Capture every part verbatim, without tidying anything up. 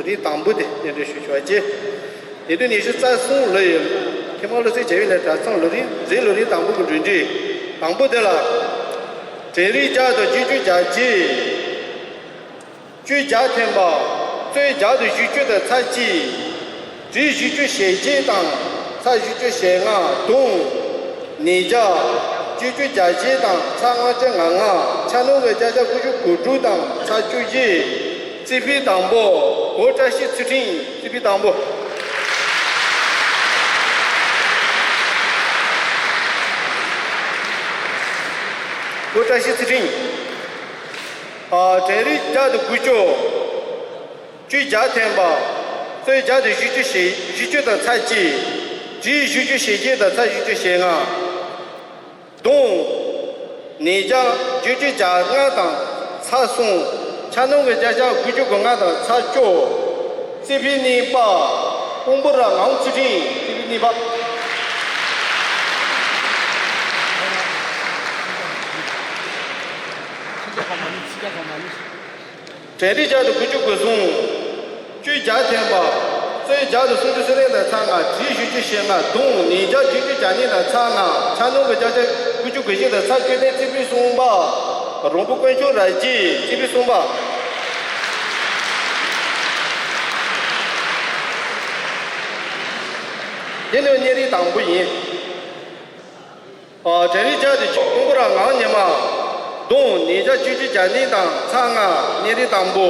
ལོ་རིམ་དང་པོ་དེ་སྙན་སྒྲོན་ཞུ་ཆོག་གི། ཉིས་སྟོང་ཉི་ཤུ་རྩ་གསུམ་ལོ་ཡི་ཐེངས་མ་བློ་གསལ་བྱ་བའི་ལས་གྲྭ་ཚང་ལོ་རིམ་འཛིན་ལོ་རིམ་དང་པོ་གི་གྲུབ་འབྲས་དང་པོ་དེ་ལ། གྲལ་རིམ་བརྒྱ་དང་བཅུ་བཅུ་གྱ་བརྒྱད། བཅུ་བརྒྱ་ཐོན་པ། རྩོད་བརྒྱ་དང་བཞི་བཅུ་དང་ཚེག་གཅིག་བྲིས་བཞི་བཅུ་ཞེ་བརྒྱད་དང་ཚེག་བཞི་བཅུ་ཞེ་ལྔ་བརྡུངས། ཉིས་བརྒྱ། བཅུ་བཅུ་གྱ་བརྒྱད་དང་ཚེག་ལྔ་བཅུ་ང་ལྔ། འཆར་སྣང་གི་བརྒྱ་ཆ་དགུ་བཅུ་གོ་དྲུག་དང་ཚེག་བཅུ་བཞི། རྩིས་ཕུད་དང་པོ། གོ་བཀྲ་ཤིས་ཚུལ་ཁྲིམས། རྩིས་ཕུད་དང་པོ། གོ་བཀྲ་ཤིས་ཚུལ་ཁྲིམས། ཨ། གྲལ་རིམ་བརྒྱ་དང་དགུ་བཅུ། བཅུ་བརྒྱ་ཐོན་པ། རྩོད་བརྒྱ་དང་བཞི་བཅུ་ཞེ་བཞི་བཅུ་དང་ཚེག་གཅིག་བྲིས་བཞི་བཅུ་ཞེ་བརྒྱད་དང་ཚེག་བཞི་བཅུ་ཞེ་ལྔ། བརྡུངས། ཉིས་བརྒྱ། བཅུ་བཅུ་གྱ་ལྔ་དང་ཚེག་གསུམ། འཆར་སྣང་གི་བརྒྱ་ཆ་དགུ་བཅུ་གོ་ལྔ་དང་ཚེག་བཅུ། རྩིས་ཕུད་གཉིས་པ། ཀོང་པོ་ར་ངག་དབང་ཚུལ་ཁྲིམས། རྩིས་ཕུད་གཉིས་པ། གྲལ་རིམ་བརྒྱ་དང་དགུ་བཅུ་གོ་གསུམ། བཅུ་བརྒྱ་ཐོན་པ། རྩོད་བརྒྱ་དང་སུམ་ཅུ་སོ་གཉིས་དང་ཚེག་ལྔ། བྲིས་བཞི་བཅུ་ཞེ་ལྔ་བརྡུངས། ཉིས་བརྒྱ། བཅུ་བཅུ་གྱ་གཉིས་དང་ཚེག་ལྔ། འཆར་སྣང་གི་བརྒྱ་ཆ་དགུ་བཅུ་གོ་བཞི་དང་ཚེག་བཅུ་བདུན། རྩིས་ཕུད་གསུམ་པ། རོང་པོ་དཀོན་མཆོག་ར་རྒྱས། རྩིས་ཕུད་གསུམ་པ། དེ་ནི་གཉེར་རིམ་དང་པོ་ཡིན། ཨ། གྲལ་རིམ་བརྒྱ་དང་བཅུ། ཀོང་པོ་ར་ངག་དབང་ཉི་མ། བརྡུངས། ཉིས་བརྒྱ། བཅུ་བཅུ་གྱ་གཉིས་དང་ཚེག་ལྔ། གཉེར་རིམ་དང་པོ།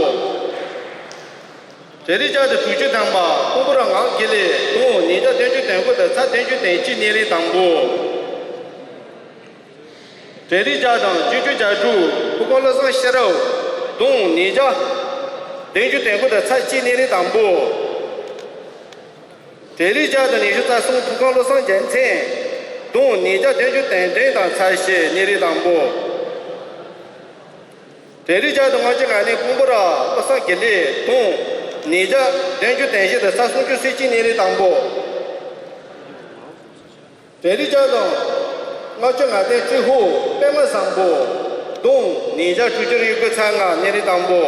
གྲལ་རིམ་བརྒྱ་དང་དྲུག་ཅུ་ཐོན་པ། ཀོང་པོ་ར་ངག་དབང་དགེ་ལེགས། བརྡུངས། ཉིས་བརྒྱ། བདུན་ཅུ་དོན་དགུ་དང་ཚེག་བདུན་ཅུ་དོན་གཅིག། གཉེར་རིམ་དང་པོ། གྲལ་རིམ་བརྒྱ་དང་བཅུ་བཅུ་གྱ་དྲུག། ཕུར་ཁུང་བློ་བཟང་ཤེས་རབ། བརྡུངས། ཉིས་བརྒྱ། བདུན་ཅུ་དོན་དགུ་དང་ཚེག་གཅིག། གཉེར་རིམ་དང་པོ། གྲལ་རིམ་བརྒྱ་དང་ཉི་ཤུ་རྩ་གསུམ། ཕུར་ཁུང་བློ་བཟང་རྒྱལ་མཚན། བརྡུངས། ཉིས་བརྒྱ། བདུན་ཅུ་དོན་བདུན་དང་ཚེག་བཞི། གཉེར་རིམ་དང་པོ། གྲལ་རིམ་བརྒྱ་དང་ལྔ་བཅུ་ང་གཉིས། ཀོང་པོ་ར་བློ་བཟང་དགེ་ལེགས། བརྡུངས། ཉིས་བརྒྱ། བདུན་ཅུ་དོན་བཞི་དང་ཚེག་སུམ་ཅུ་སོ་གཅིག། གཉེར་རིམ་དང་པོ། གྲལ་རིམ་བརྒྱ་དང་ལྔ་བཅུ་ང་བདུན། ཀྲི་ཧུ་པད་མ་བཟང་པོ། བརྡུངས། ཉིས་བརྒྱ། དྲུག་ཅུ་རེ་དགུ། ཚེག་ལྔ། གཉེར་རིམ་དང་པོ།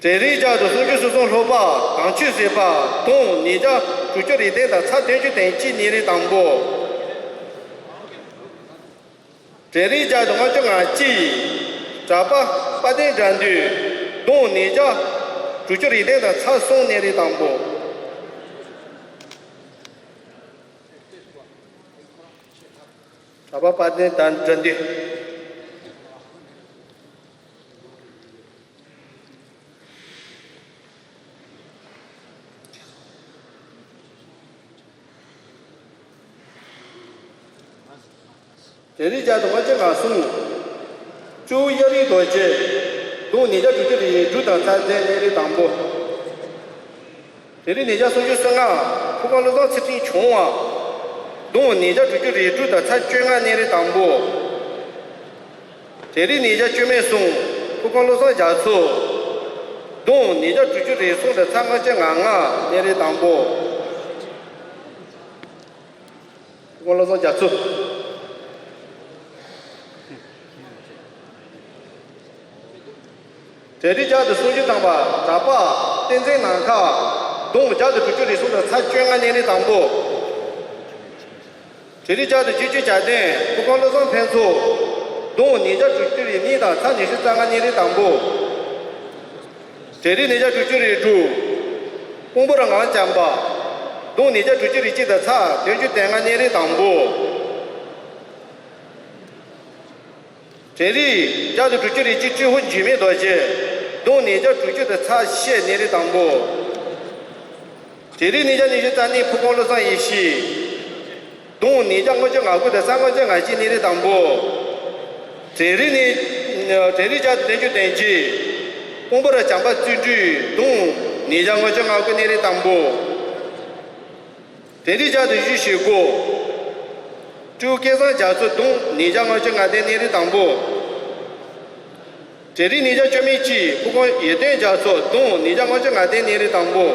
གྲལ་རིམ་བརྒྱ་དང་སུམ་ཅུ་སོ་གསུམ། ལྷོ་པ་དྭངས་ཆོས་ཟེར་བ། བརྡུངས། ཉིས་བརྒྱ། དྲུག་ཅུ་རེ་བདུན་དང་ཚེག་བདུན་ཅུ་དོན་གཅིག། གཉེར་རིམ་དང་པོ། གྲལ་རིམ་བརྒྱ་དང་ལྔ་བཅུ་ང་གཅིག། གྲྭ་པ་དཔལ་ལྡན་དགྲ་འདུལ། བརྡུངས། ཉིས་བརྒྱ། དྲུག་ཅུ་རེ་བདུན་དང་ཚེག་གསུམ། གཉེར་རིམ་དང་པོ། གྲྭ་པ་དཔལ་ལྡན་དགྲ་འདུལ། གྲལ་རིམ་བརྒྱ་དང་ལྔ་བཅུ་ང་གསུམ། སྤྲེའུ་གཡའ་རིའི་རྡོ་རྗེ། བརྡུངས། ཉིས་བརྒྱ། དྲུག་ཅུ་རེ་དྲུག་དང་ཚེག་བདུན། གཉེར་རིམ་དང་པོ། གྲལ་རིམ་ཉིས་བརྒྱ་སུམ་ཅུ་སོ་ལྔ། ཕུར་ཁུང་བློ་བཟང་ཚུལ་ཁྲིམས་ཆུང་བ། བརྡུངས། ཉིས་བརྒྱ། དྲུག་ཅུ་རེ་དྲུག་དང་ཚེག་བཅོ་ལྔ། གཉེར་རིམ་དང་པོ། གྲལ་རིམ་ཉིས་བརྒྱ་བཅུ་མེད་གསུམ། ཕུར་ཁུང་བློ་བཟང་རྒྱ་མཚོ། བརྡུངས། ཉིས་བརྒྱ། དྲུག་ཅུ་རེ་གསུམ་དང་ཚེག་ལྔ་བཅུ་ང་ལྔ། གཉེར་རིམ་དང་པོ། ཕུར་ཁུང་བློ་བཟང་རྒྱ་མཚོ། གྲལ་རིམ་བརྒྱ་དང་སུམ་ཅུ་ཐམ་པ། གྲྭ་པ་བསྟན་འཛིན་ནམ་མཁའ། བརྡུངས། བརྒྱ་དང་དྲུག་ཅུ་རེ་གསུམ་དང་ཚེག་བཅོ་ལྔ། གཉེར་རིམ་དང་པོ། གྲལ་རིམ་བརྒྱ་དང་བཅུ་བཅུ་གྱ་བདུན། ཕུར་ཁུང་བློ་བཟང་ཕུན་ཚོགས། བརྡུངས། ཉིས་བརྒྱ། དྲུག་ཅུ་རེ་གཉིས་དང་ཚེག་ཉི་ཤུ་རྩ་ལྔ། གཉེར་རིམ་དང་པོ། གྲལ་རིམ་ཉིས་བརྒྱ་དྲུག་ཅུ་རེ་དྲུག། ཀོང་པོ་ར་ངག་དབང་བྱམས་པ། བརྡུངས། ཉིས་བརྒྱ་དྲུག་ཅུ་རེ་གཅིག་དང་ཚེག་བདུན་ཅུ་དོན་ལྔ། གཉེར་རིམ་དང་པོ། གྲལ་རིམ་བརྒྱ་དང་དྲུག་ཅུ་རེ་གཅིག། ཀྲི་ཧུ་འཇིགས་མེད་རྡོ་རྗེ། བརྡུངས། ཉིས་བརྒྱ་དྲུག་ཅུ་དང་ཚེག་བཞི། གཉེར་རིམ་དང་པོ། གྲལ་རིམ་ཉིས་བརྒྱ་ཉི་ཤུ་རྩ་གཉིས། ཕུར་ཁུང་བློ་བཟང་ཡེ་ཤེས། བརྡུངས། ཉིས་བརྒྱ། ལྔ་བཅུ་ང་དགུ་དང་ཚེག་ལྔ་བཅུ་ང་གཅིག། གཉེར་རིམ་དང་པོ། གྲལ་རིམ་ནི། གྲལ་རིམ་བརྒྱ་དང་བདུན་ཅུ་དོན་གཅིག། ཀོང་པོ་ར་བྱམས་པ་བརྩོན་འགྲུས། བརྡུངས། ཉིས་བརྒྱ། ལྔ་བཅུ་ང་དགུ། གཉེར་རིམ་དང་པོ། གྲལ་རིམ་བརྒྱ་དང་བཞི་བཅུ་ཞེ་དགུ། སྤྲེའུ་སྐལ་བཟང་རྒྱ་མཚོ། བརྡུངས། ཉིས་བརྒྱ། ལྔ་བཅུ་ང་བདུན། གཉེར་རིམ་དང་པོ། གྲལ་རིམ་ཉིས་བརྒྱ་བཅུ་མེད་གཅིག། ཕུར་ཁུང་ཡེ་སྟོན་རྒྱ་མཚོ། བརྡུངས། ཉིས་བརྒྱ། ལྔ་བཅུ་ང་བདུན། གཉེར་རིམ་དང་པོ།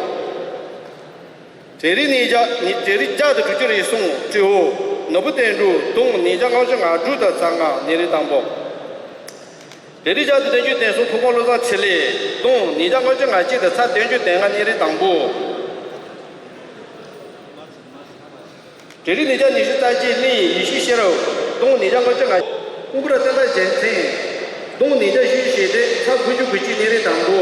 གྲལ་རིམ་ཉིས་བརྒྱ། གྲལ་རིམ་བརྒྱ་དང་དྲུག་ཅུ་རེ་གསུམ། སྤྲེའུ་ནོར་བུ་དོན་གྲུབ། བརྡུངས། ཉིས་བརྒྱ། ལྔ་བཅུ་ང་དྲུག་དང་ཚེག་ལྔ། གཉེར་རིམ་དང་པོ། འབྲས་རིགས་བརྒྱ་དང་བདུན་ཅུ་དོན་གསུམ་ཕོ་བྲང་བློ་བཟང་ཚེ་ལེགས། གདོང་ནས་བརྒྱ་ལྔ་བཅུ་ང་གཅིག་དང་ཚེག་བདུན་ཅུ་དོན་ལྔ་གནས་རིམ་དང་པོ། འབྲས་རིགས་ནས་བརྒྱ་ཉི་ཤུ་རྩ་གཅིག་གླིང་ཡེ་ཤེས་ཤེས་རབ། གདོང་ནས་བརྒྱ་ལྔ་བཅུ་ང་། སྤུན་པ་ར་བསྟན་པ་རྒྱལ་མཚན། གདོང་ནས་བརྒྱ་བཞི་བཅུ་ཞེ་བདུན་ཚེག་དགུ་བཅུ་གོ་གཅིག་གནས་རིམ་དང་པོ།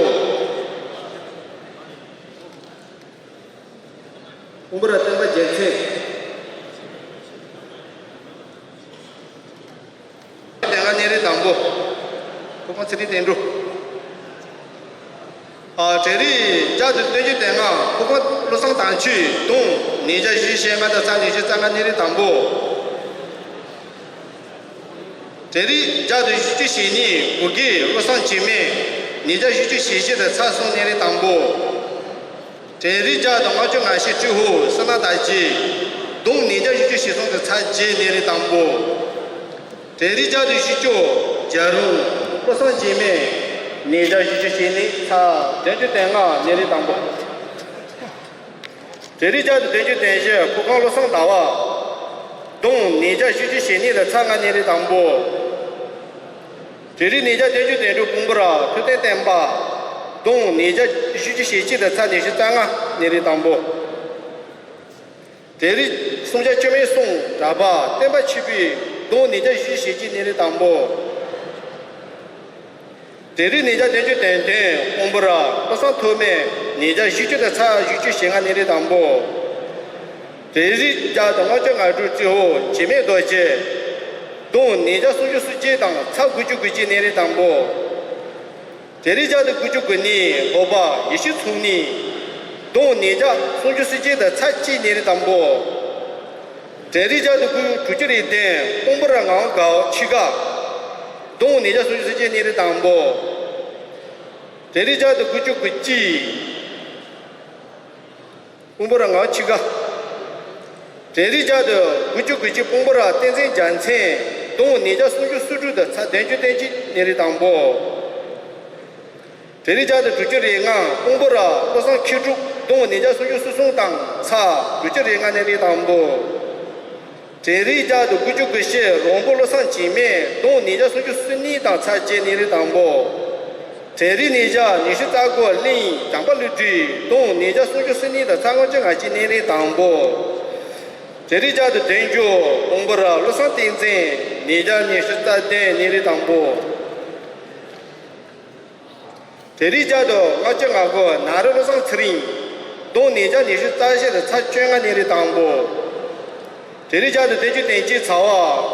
སྤུན་པ་ར་བསྟན་པ་རྒྱལ་མཚན། དེ་སྔ་གནས་རིམ་དང་པོ། ཕོ་བྲང་ཚེ་རིང་བསྟན་འགྲོ། ཨ། འབྲས་རིགས་བརྒྱ་དང་བདུན་ཅུ་དོན་ལྔ་ཕོ་བྲང་བློ་བཟང་དར་ཆོས། གདོང་ནས་བརྒྱ་བཞི་བཅུ་ཞེ་ལྔ་དང་ཚེག་ཉི་ཤུ་རྩ་ལྔ་གནས་རིམ་དང་པོ། འབྲས་རིགས་བརྒྱ་དང་བཞི་བཅུ་ཞེ་གཉིས་གུ་གེ་བློ་བཟང་འཇིགས་མེད། ནས་བརྒྱ་བཞི་བཅུ་ཞེ་བཞི་དང་ཚེག་གསུམ་གནས་རིམ་དང་པོ། འབྲས་རིགས་བརྒྱ་དང་ལྔ་བཅུ་ང་བཞི་ཀྲི་ཧོ་བསོད་ནམས་དར་རྒྱས། གདོང་ནས་བརྒྱ་བཞི་བཅུ་ཞེ་གསུམ་དང་ཚེག་བརྒྱད་གནས་རིམ་དང་པོ། འབྲས་རིགས་བརྒྱ་དང་བཞི་བཅུ་རྒྱལ་རོང་བློ་བཟང་འཇིགས་མེད། ནས་བརྒྱ་བཞི་བཅུ་ཞེ་གཉིས་ཚེག་བདུན་ཅུ་དོན་ལྔ་གནས་རིམ་དང་པོ། འབྲས་རིགས་བརྒྱ་དང་བདུན་ཅུ་དོན་བཞི་ཕོ་བྲང་བློ་བཟང་ཟླ་བ། གདོང་ནས་བརྒྱ་བཞི་བཅུ་ཞེ་གཉིས་དང་ཚེག་ལྔ་གནས་རིམ་དང་པོ། འབྲས་རིགས་ནས་བརྒྱ་བདུན་ཅུ་དོན་དྲུག་སྤུན་པ་ར་ཐུབ་བསྟན་བསྟན་པ། གདོང་ནས་བརྒྱ་བཞི་བཅུ་ཞེ་གཅིག་དང་ཚེག་ཉི་ཤུ་རྩ་ལྔ་གནས་རིམ་དང་པོ། འབྲས་རིགས་སུམ་བརྒྱ་བཅུ་མེད་གསུམ་གྲགས་པ་བསྟན་པ་ཆོས་འཕེལ། གདོང་ནས་བརྒྱ་བཞི་བཅུ་ཞེ་གཅིག་གནས་རིམ་དང་པོ། འབྲས་རིགས་ནས་བརྒྱ་བདུན་ཅུ་དོན་བདུན་སྤུན་པ་ར་བློ་བཟང་ཐོགས་མེད། ནས་བརྒྱ་བཞི་བཅུ་དང་ཚེག་བཞི་བཅུ་ཞེ་ལྔ་གནས་རིམ་དང་པོ། འབྲས་རིགས་བརྒྱ་དང་ལྔ་བཅུ་ང་དྲུག་ཀྲི་ཧོ་འཇིགས་མེད་རྡོ་རྗེ། གདོང་ནས་བརྒྱ་སུམ་ཅུ་སོ་གཅིག་དང་ཚེག་དགུ་བཅུ་གོ་གཅིག་གནས་རིམ་དང་པོ། འབྲས་རིགས་བརྒྱ་དང་དགུ་བཅུ་གོ་གཉིས་འོ་བ་ཡེ་ཤེས་མཚུངས་གཉིས། གདོང་ནས་བརྒྱ་སུམ་ཅུ་སོ་གཅིག་དང་ཚེག་གཅིག་གནས་རིམ་དང་པོ། འབྲས་རིགས་བརྒྱ་དང་དགུ་དྲུག་ཅུ་རེ་བདུན་སྤུན་པ་ར་ངག་དབང་དགའ་འཁྱིལ་ཀ། གདོང་ནས་བརྒྱ་སུམ་ཅུ་སོ་གཅིག་གནས་རིམ་དང་པོ། འབྲས་རིགས་བརྒྱ་དང་དགུ་བཅུ་གོ་གཅིག་སྤུན་པ་ར་ངག་འཁྱིལ་ཀ། འབྲས་རིགས་བརྒྱ་དང་དགུ་བཅུ་གོ་གཅིག་སྤུན་པ་ར་བསྟན་འཛིན་རྒྱལ་མཚན། གདོང་ནས་བརྒྱ་སུམ་ཅུ་སོ་དྲུག་དང་ཚེག་བདུན་ཅུ་དོན་གཅིག་གནས་རིམ་དང་པོ། འབྲས་རིགས་བརྒྱ་དང་དྲུག་ཅུ་རེ་ལྔ་སྤུན་པ་ར་བློ་བཟང་མཁས་གྲུབ། གདོང་ནས་བརྒྱ་སུམ་ཅུ་སོ་གསུམ་དང་ཚེག་དྲུག་ཅུ་རེ་ལྔ་གནས་རིམ་དང་པོ། འབྲས་རིགས་བརྒྱ་དང་དགུ་བཅུ་གོ་བཞི་རོང་པོ་བློ་བཟང་འཇིགས་མེད། གདོང་ནས་བརྒྱ་སུམ་ཅུ་སོ་གཉིས་དང་ཚེག་བརྒྱད་གནས་རིམ་དང་པོ། འབྲས་རིགས་ནས་བརྒྱ་ཉི་ཤུ་རྩ་དགུ་གླིང་བྱམས་པ་ཀླུ་སྒྲུབ། གདོང་ནས་བརྒྱ་སུམ་ཅུ་སོ་གཉིས་དང་ཚེག་ལྔ་བཅུ་ང་གཅིག་གནས་རིམ་དང་པོ། འབྲས་རིགས་བརྒྱ་དང་བདུན་ཅུ་སྤུན་པ་ར་བློ་བཟང་བསྟན་འཛིན། ནས་བརྒྱ་ཉི་ཤུ་རྩ་བདུན་གནས་རིམ་དང་པོ། འབྲས་རིགས་བརྒྱ་དང་ལྔ་བཅུ་ང་དགུ་ན་རོ་བློ་བཟང་ཚེ་རིང་། གདོང་ནས་བརྒྱ་ཉི་ཤུ་རྩ་བཞི་དང་ཚེག་བཅོ་ལྔ་གནས་རིམ་དང་པོ། འབྲས་རིགས་བརྒྱ་དང་བདུན་ཅུ་དོན་གཅིག་ཚ་བ་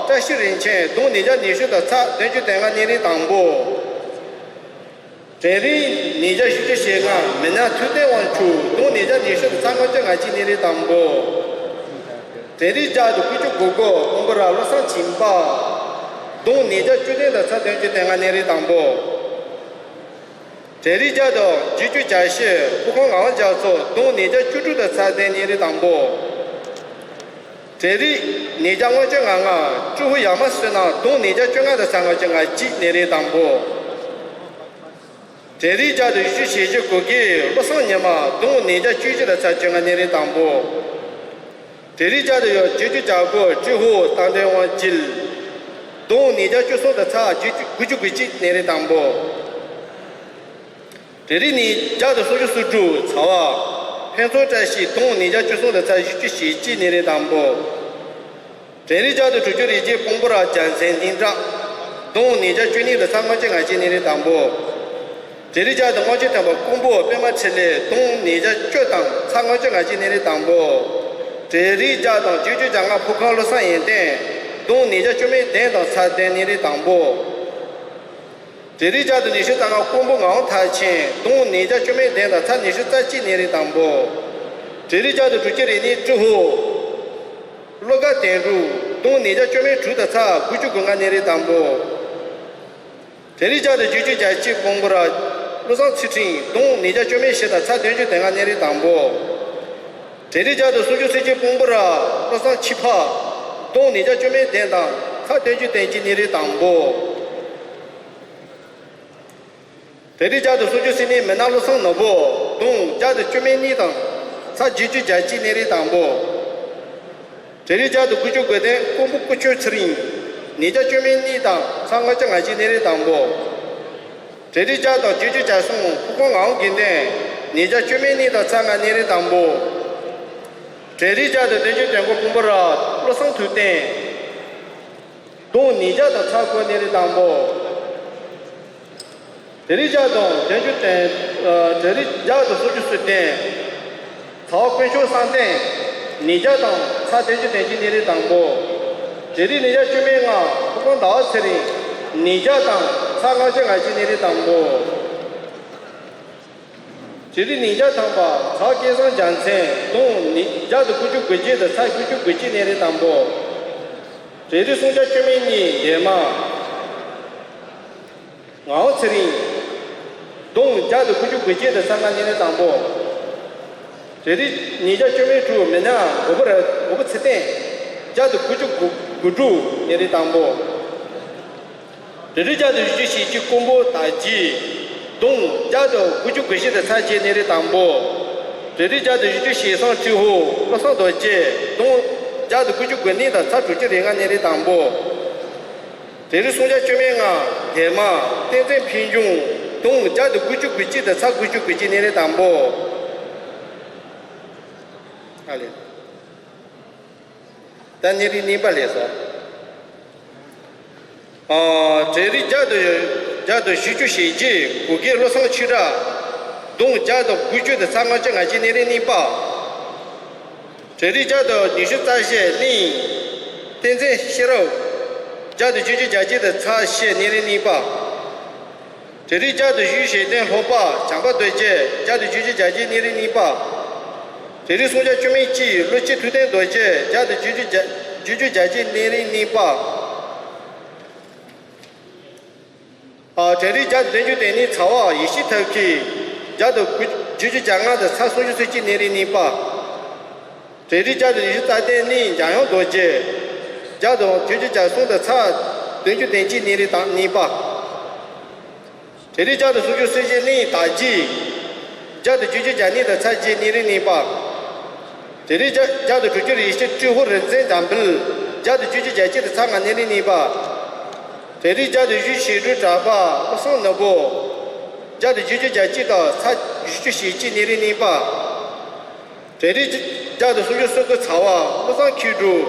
བཀྲ་ཤིས་རིན་ཆེན། གདོང་ནས་བརྒྱ་ཉི་ཤུ་དང་ཚེག་བདུན་ཅུ་དོན་ལྔ་གནས་རིམ་དང་པོ། འབྲས་རིགས་ནས་བརྒྱ་བཞི་བཅུ་ཞེ་ལྔ་མི་ཉག་ཐུབ་བསྟན་དབང་ཕྱུག། གདོང་ནས་བརྒྱ་ཉི་ཤུ་དང་ཚེག་ལྔ་བཅུ་ང་གཅིག་གནས་རིམ་དང་པོ། འབྲས་རིགས་བརྒྱ་དང་དགུ་བཅུ་གོ་དགུ་སྤུན་པ་ར་བློ་བཟང་སྦྱིན་པ། གདོང་ནས་བརྒྱ་བཅུ་བདུན་དང་ཚེག་བདུན་ཅུ་དོན་ལྔ་གནས་རིམ་དང་པོ། འབྲས་རིགས་བརྒྱ་དང་བརྒྱད་ཅུ་གྱ་བཞི་སྐུ་ཁམས་ངག་དབང་རྒྱ་མཚོ། གདོང་ནས་བརྒྱ་བཅུ་དྲུག་དང་ཚེག་བདུན་གནས་རིམ་དང་པོ། འབྲས་རིགས་ནས་བརྒྱ་ལྔ་བཅུ་ང་ལྔ་ཀྲི་ཧོ་ཡ་མ་བསོད་ནམས། གདོང་ནས་བརྒྱ་བཅོ་ལྔ་དང་ཚེག་ལྔ་བཅུ་ང་གཅིག་གནས་རིམ་དང་པོ། འབྲས་རིགས་བརྒྱ་དང་བཞི་བཅུ་ཞེ་བཞི་གུ་གེ་བློ་བཟང་ཉི་མ། གདོང་ནས་བརྒྱ་བཅུ་བཞི་དང་ཚེག་བཅོ་ལྔ་གནས་རིམ་དང་པོ། འབྲས་རིགས་བརྒྱ་དང་བརྒྱད་ཅུ་གྱ་དགུ་ཀྲི་ཧོ་རྟ་མགྲིན་དབང་འགྱུར། གདོང་ནས་བརྒྱ་བཅུ་གསུམ་དང་ཚེག་དགུ་བཅུ་གོ་གཅིག་གནས་རིམ་དང་པོ། འབྲས་རིགས་ནས་བརྒྱ་དང་སུམ་ཅུ་སོ་དྲུག་ཚ་བ་ཕུན་ཚོགས་བཀྲ་ཤིས། གདོང་ནས་བརྒྱ་བཅུ་གསུམ་དང་ཚེག་བཞི་བཅུ་ཞེ་གཅིག་གནས་རིམ་དང་པོ། འབྲས་རིགས་བརྒྱ་དང་དྲུག་ཅུ་རེ་གཅིག་སྤུན་པ་ར་རྒྱལ་མཚན་སྡིངས་གྲགས། གདོང་ནས་བརྒྱ་བཅུ་གཉིས་དང་ཚེག་ལྔ་བཅུ་ང་གཅིག་གནས་རིམ་དང་པོ། འབྲས་རིགས་བརྒྱ་དང་ལྔ་བཅུ་ཐམ་པ་ཀོང་པོ་པད་མ་འཕྲིན་ལས། གདོང་ནས་བརྒྱ་བཅུ་དང་ཚེག་ལྔ་བཅུ་ང་གཅིག་གནས་རིམ་དང་པོ། འབྲས་རིགས་བརྒྱ་དང་བརྒྱད་ཅུ་གྱ་ལྔ་ཕོ་བྲང་བློ་བཟང་ཡོན་ཏན། གདོང་ནས་བརྒྱ་བཅུ་མེད་བདུན་དང་ཚེག་བདུན་གནས་རིམ་དང་པོ། འབྲས་རིགས་བརྒྱ་དང་ཉི་ཤུ་རྩ་ལྔ་ཀོང་པོ་ངག་དབང་མཐར་ཕྱིན། གདོང་ནས་བརྒྱ་བཅུ་མེད་བདུན་དང་ཚེག་ཉི་ཤུ་རྩ་གཅིག་གནས་རིམ་དང་པོ། འབྲས་རིགས་བརྒྱ་དང་དྲུག་ཅུ་རེ་གཉིས་ཀྲི་ཧོ་བློ་དགའ་བསྟན་འགྲོ། གདོང་ནས་བརྒྱ་བཅུ་མེད་དྲུག་དང་ཚེག་དགུ་བཅུ་གོ་ལྔ་གནས་རིམ་དང་པོ། འབྲས་རིགས་བརྒྱ་དང་བརྒྱད་ཅུ་གྱ་གཅིག་སྤུན་པ་ར་བློ་བཟང་ཚུལ་ཁྲིམས། གདོང་ནས་བརྒྱ་བཅུ་མེད་བཞི་དང་ཚེག་བདུན་ཅུ་དོན་ལྔ་གནས་རིམ་དང་པོ། འབྲས་རིགས་བརྒྱ་དང་སུམ་ཅུ་སོ་གཅིག་སྤུན་པ་ར་བློ་བཟང་ཁྱི་ཕག། གདོང་ནས་བརྒྱ་བཅུ་མེད་བདུན་དང་ཚེག་བདུན་ཅུ་དོན་གཅིག་གནས་རིམ་དང་པོ། འབྲས་རིགས་བརྒྱ་དང་སུམ་ཅུ་སོ་གཉིས་མི་ནག་བློ་བཟང་ནོར་བུ། གདོང་བརྒྱ་དང་བཅུ་མེད་གཉིས་དང་ཚེག་བརྒྱད་ཅུ་གྱ་གཅིག་གནས་རིམ་དང་པོ། འབྲས་རིགས་བརྒྱ་དང་དགུ་བཅུ་གོ་བདུན་ཀོང་པོ་སྐུ་ཆོས་ཚེ་རིང་། ནས་བརྒྱ་བཅུ་མེད་གཉིས་དང་ཚེག་ལྔ་བཅུ་ང་གཅིག་གནས་རིམ་དང་པོ། གྲ་སྒྲིག་བརྒྱ་དང་བརྒྱད་ཅུ་གྱ་གསུམ་ཕུ་ཁུང་ངག་དབང་དགེ་ལྡན། ཉིས་བརྒྱ་བཅུ་མེད་གཉིས་དང་ཚ་ལྔ་གནས་རིམ་དང་པོ། གྲ་སྒྲིག་བརྒྱ་དང་བདུན་ཅུ་དོན་དགུ་སྤུན་པོ་ར་བློ་བཟང་ཐུབ་བསྟན། གདོང་ཉིས་བརྒྱ་དང་ཚ་དགུ་གནས་རིམ་དང་པོ། གྲ་སྒྲིག་བརྒྱ་དང་བདུན་ཅུ་དོན། ཨ། གྲ་སྒྲིག་བརྒྱ་དང་སུམ་ཅུ་སོ་བདུན། ཚ་བ་དཀོན་མཆོག་བསམ་གཏན། ཉིས་བརྒྱ་དང་ཚ་བདུན་ཅུ་དོན་གཅིག་གནས་རིམ་དང་པོ། གྲ་སྒྲིག་ཉིས་བརྒྱ་བཅུ་མེད་ལྔ་ཕུ་ཁུང་ཟླ་བ་ཚེ་རིང་། ཉིས་བརྒྱ་དང་ཚ་ལྔ་བཅུ་ང་གཅིག་གནས་རིམ་དང་པོ། གྲ་སྒྲིག་ཉིས་བརྒྱ་ཐམ་པ་ཚ་བ་སྐལ་བཟང་རྒྱལ་མཚན། གདོང་ཉིས་བརྒྱ་དང་དགུ་བཅུ་གོ་གཅིག་དང་ཚ་དགུ་བཅུ་གོ་གཅིག་གནས་རིམ་དང་པོ། གྲ་སྒྲིག་སུམ་བརྒྱ་བཅུ་མེད་གཉིས་འདན་མ། ངག་དབང་ཚེ་རིང་། གདོང་བརྒྱ་དང་དགུ་བཅུ་གོ་གཅིག་དང་ཚ་ལྔ་གནས་རིམ་དང་པོ། གྲ་སྒྲིག་ཉིས་བརྒྱ་བཅུ་མེད་དྲུག་མི་ནག་མགོན་པོ་ར་མགོན་པོ་ཚེ་བརྟན། བརྒྱ་དང་དགུ་བཅུ་གོ་དྲུག་གནས་རིམ་དང་པོ། གྲ་སྒྲིག་བརྒྱ་དང་བཞི་བཅུ་ཞེ་གཅིག་ཀོང་པོ་དར་རྒྱས། གདོང་བརྒྱ་དང་དགུ་བཅུ་གོ་བཞི་དང་ཚ་བརྒྱད་གནས་རིམ་དང་པོ། གྲ་སྒྲིག་བརྒྱ་དང་བཞི་བཅུ་ཞེ་གསུམ་ཀྲི་ཧོ་བློ་བཟང་རྡོ་རྗེ། གདོང་བརྒྱ་དང་དགུ་བཅུ་གོ་གཉིས་དང་ཚ་དྲུག་ཅུ་རེ་ལྔ་གནས་རིམ་དང་པོ། གྲ་སྒྲིག་སུམ་བརྒྱ་བཅུ་མེད་ལྔ་འདན་མ། བསྟན་འཛིན་ཕུན་ཆུང་། གདོང་བརྒྱ་དང་དགུ་བཅུ་གོ་གཅིག་དང་ཚ་དགུ་བཅུ་གོ་གཅིག་གནས་རིམ་དང་པོ། ཨ་ལེ། ད་གནས་རིམ་གཉིས་པ་ལས་སོ། ཨ། གྲ་སྒྲིག་བརྒྱ་དང་བཞི་བཅུ་ཞེ་གཅིག་གུ་གེ་བློ་བཟང་ཆོས་གྲགས། གདོང་བརྒྱ་དང་དགུ་བཅུ་དང་ཚ་ལྔ་བཅུ་ང་གཅིག་གནས་རིམ་གཉིས་པ། གྲ་སྒྲིག་བརྒྱ་དང་ཉི་ཤུ་རྩ་བཞི་གླིང་། བསྟན་འཛིན་ཤེས་རབ། བརྒྱ་དང་བཅུ་བཅུ་གྱ་གཅིག་དང་ཚ་བཞི་གནས་རིམ་གཉིས་པ། གྲ་སྒྲིག་བརྒྱ་དང་བཞི་བཅུ་ཞེ་བདུན་ལྷོ་པ་བྱམས་པ་རྡོ་རྗེ། བརྒྱ་དང་བཅུ་བཅུ་གྱ་གཅིག་གནས་རིམ་གཉིས་པ། གྲ་སྒྲིག་སུམ་བརྒྱ་བཅུ་མེད་གཅིག་ཀླུ་སྐྱིད་ཐུབ་བསྟན་རྡོ་རྗེ། བརྒྱ་དང་བཅུ་བཅུ་གྱ་བཅུ་བཅུ་གྱ་གཅིག་གནས་རིམ་གཉིས་པ། ཨ། གྲ་སྒྲིག་བརྒྱ་དང་བདུན་ཅུ་དོན་གཉིས་ཚ་བ་ཡེ་ཤེས་ཐབས་མཁས། བརྒྱ་དང་དགུ་བཅུ་བཅུ་གྱ་ལྔ་དང་ཚ་སུམ་ཅུ་སོ་གཅིག་གནས་རིམ་གཉིས་པ། གྲ་སྒྲིག་བརྒྱ་དང་ཉི་ཤུ་རྩ་བདུན་གླིང་འཇམ་དབྱངས་རྡོ་རྗེ། བརྒྱ་དང་བཅུ་བཅུ་གྱ་གསུམ་དང་ཚ་བདུན་ཅུ་དོན་གཅིག་གནས་རིམ་དང་གཉིས་པ། གྲ་སྒྲིག་བརྒྱ་དང་སུམ་ཅུ་སོ་བཞི་གླིང་དར་རྒྱས། བརྒྱ་དང་བཅུ་བཅུ་གྱ་གཉིས་དང་ཚ་བརྒྱད་གནས་རིམ་གཉིས་པ། གྲ་སྒྲིག་བརྒྱ་བརྒྱ་དང་དྲུག་ཅུ་རེ་བཞི་ཀྲི་ཧོ་རིག་འཛིན་འཛམ་བུ་གླིང་། བརྒྱ་དང་བཅུ་བཅུ་གྱ་གཅིག་དང་ཚ་ལྔ་གནས་རིམ་གཉིས་པ། གྲ་སྒྲིག་བརྒྱ་དང་བཞི་བཅུ་ཞེ་དྲུག་གྲགས་པ་བློ་བཟང་ནོར་བུ། བརྒྱ་དང་བཅུ་བཅུ་གྱ་གཅིག་དང་ཚ་བཞི་བཅུ་ཞེ་གཅིག་གནས་རིམ་གཉིས་པ། གྲ་སྒྲིག་བརྒྱ་དང་སུམ་ཅུ་སོ་དགུ་ཚ་བ་བློ་བཟང་མཁས་གྲུབ།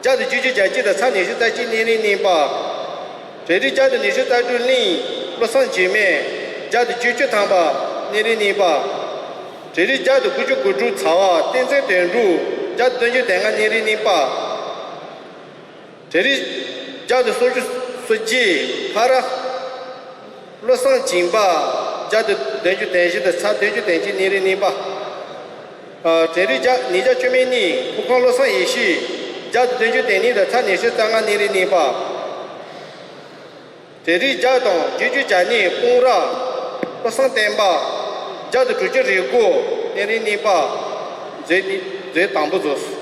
བརྒྱ་དང་བཅུ་བཅུ་གྱ་གཅིག་དང་ཚ་ཉི་ཤུ་རྩ་གཅིག་གནས་རིམ་གཉིས་པ། གྲ་སྒྲིག་བརྒྱ་དང་ཉི་ཤུ་རྩ་དྲུག་གླིང་བློ་བཟང་འཇིགས་མེད། བརྒྱ་དང་བཅུ་བཅུ་ཐམ་པ་གནས་རིམ་གཉིས་པ། གྲ་སྒྲིག་བརྒྱ་དང་དགུ་བཅུ་གོ་དྲུག་ཚ་བ་བསྟན་འཛིན་དོན་གྲུབ། བརྒྱ་དང་བདུན་ཅུ་དོན་ལྔ་གནས་རིམ་གཉིས་པ། གྲ་སྒྲིག་བརྒྱ་དང་སུམ་ཅུ་སོ་བརྒྱད་ཕ་ར་བློ་བཟང་སྦྱིན་པ། བརྒྱ་དང་བདུན་ཅུ་དོན་བཞི་དང་ཚ་བདུན་ཅུ་དོན་གཅིག་གནས་རིམ་གཉིས་པ། ཨ། གྲ་སྒྲིག་བརྒྱ་ཉིས་བརྒྱ་བཅུ་མེད་གཉིས་ཕུ་ཁུང་བློ་བཟང་ཡེ་ཤེས། བརྒྱ་དང་བདུན་ཅུ་དོན་གཉིས་དང་ཚ་ཉི་ཤུ་རྩ་ལྔ་གནས་རིམ་གཉིས་པ། གྲ་སྒྲིག་བརྒྱ་དང་བརྒྱད་ཅུ་གྱ་གཉིས་སྤུངས་ར་བློ་བཟང་བསྟན་པ། བརྒྱ་དང་དྲུག་ཅུ་རེ་དགུ་གནས་རིམ་གཉིས་པ། མཛོད་ནི་མཛོད་དང་པོ་རྫོགས།